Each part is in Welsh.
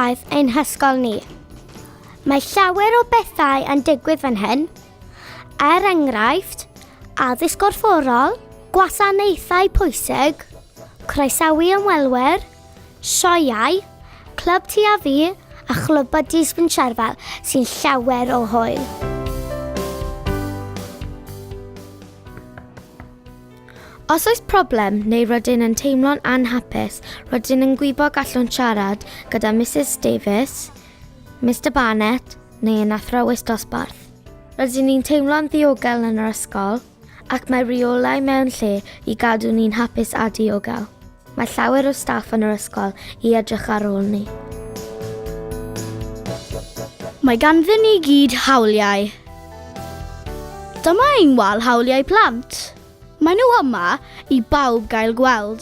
craidd ein hysgol ni. Mae llawer o bethau yn digwydd fan hyn. Er enghraifft, addysg gorfforol, gwasanaethau pwysig, croesawu ymwelwyr, sioeau, clwb Ti a Fi a chlwb Buddies Fyncherfel sy'n llawer o hwyl. Os oes problem neu rydyn yn teimlo'n anhapus, rydyn yn gwybod gallwn siarad gyda Misus Davies, Mister Barnett neu yn athrawes dosbarth. Rydyn ni'n teimlo'n ddiogel yn yr ysgol ac mae rheolau mewn lle i gadw ni'n hapus a diogel. Mae llawer o staff yn yr ysgol i edrych ar ôl ni. Mae ganddyn ni gyd hawliau. Dyma ein wal hawliau plant. Maen nhw yma i bawb gael gweld.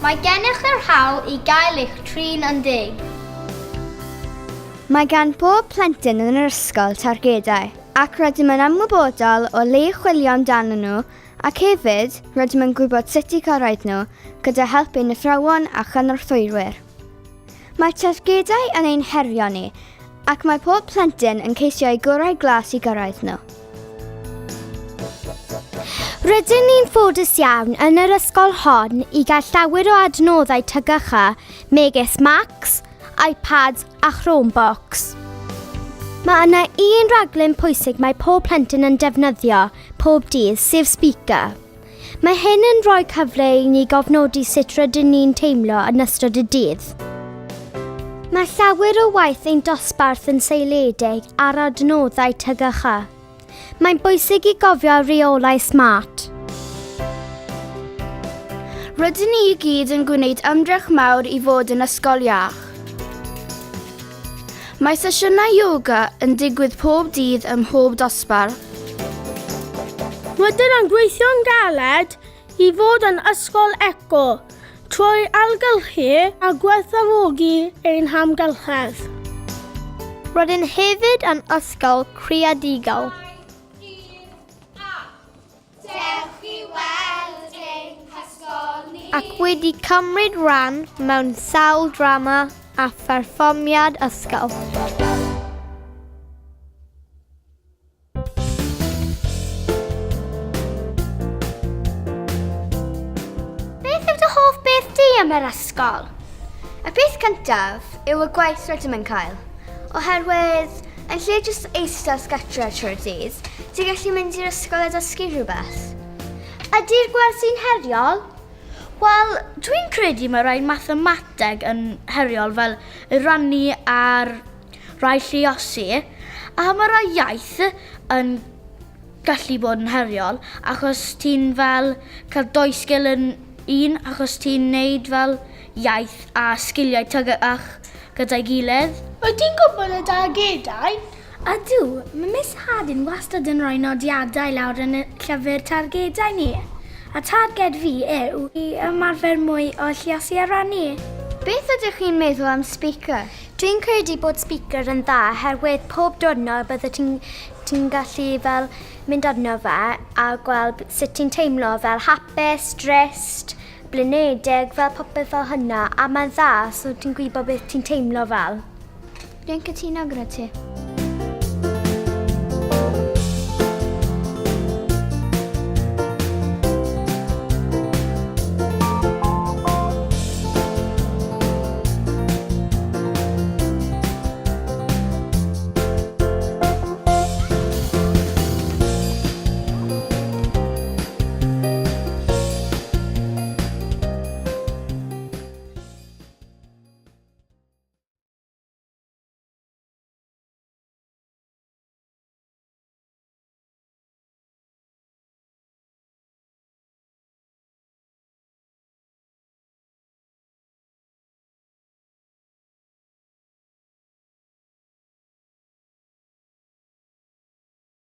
Mae gennych yr hawl i gael eich trin yn deg. Mae gan bob plentyn yn yr ysgol targedau, ac rydym yn ymwybodol o le i chwilio amdanyn nhw Ac hefyd, rydym yn gwybod sut i cyrraedd nhw gyda help ein athrawon a chynorthwywyr. Mae targedau yn ein herio ni, ac mae pob plentyn yn ceisio eu gorau glas i gyrraedd nhw. Rydyn ni'n ffodus iawn yn yr ysgol hon i gael llawer o adnoddau TGH megis Macs, iPads a Chromebooks. Mae yna un rhaglen pwysig mae pob plentyn yn defnyddio pob dydd, sef Speaker. Mae hyn yn rhoi cyfle i ni gofnodi sut rydyn ni'n teimlo yn ystod y dydd. Mae llawer o waith ein dosbarth yn seiliedig ar adnoddau TGH. Mae'n bwysig i gofio rheolau smart. Rydyn ni i gyd yn gwneud ymdrech mawr i fod yn ysgol iach. Mae sesiynau yoga yn digwydd pob dydd ym mhob dosbarth. Rydyn yn gweithio'n galed i fod yn ysgol eco trwy ailgylchu a gwerthfawrogi ein hamgylchedd. Rydyn hefyd yn ysgol creadigol. Ac wedi cymryd rhan mewn sawl drama a pherfformiad ysgol. Beth yw dy hoff beth di am yr ysgol? Y peth cyntaf yw y gwaith rydym yn cael. Oherwydd, yn lle jyst eistedd gartre trwy'r dydd, ti'n gallu mynd i'r ysgol a dysgu rhywbeth. Ydy'r gwersi'n heriol? Wel, dwi'n credu mae rhai mathemateg yn heriol fel y rannu a'r rhai lluosi, a mae rhai iaith yn gallu bod yn heriol achos ti'n fel cael doi sgil yn un achos ti'n neud fel iaith a sgiliau tygach gyda'i gilydd. Wyt ti'n gwybod y dargedau? Ydw, mae Miss Harding wastad yn rhoi nodiadau lawr yn y llyfr targedau ni. A targed fi yw i ymarfer mwy o lluosi a rannu. Beth ydych chi'n meddwl am Speaker? Dwi'n credu bod Speaker yn dda oherwydd pob diwrnod bydde ti'n ti'n gallu fel mynd arno fe a gweld sut ti'n teimlo fel hapus, drist, blinedig, fel popeth fel hynna a mae'n dda so ti'n gwybod beth ti'n teimlo fel. Dwi'n cytuno gyda ti.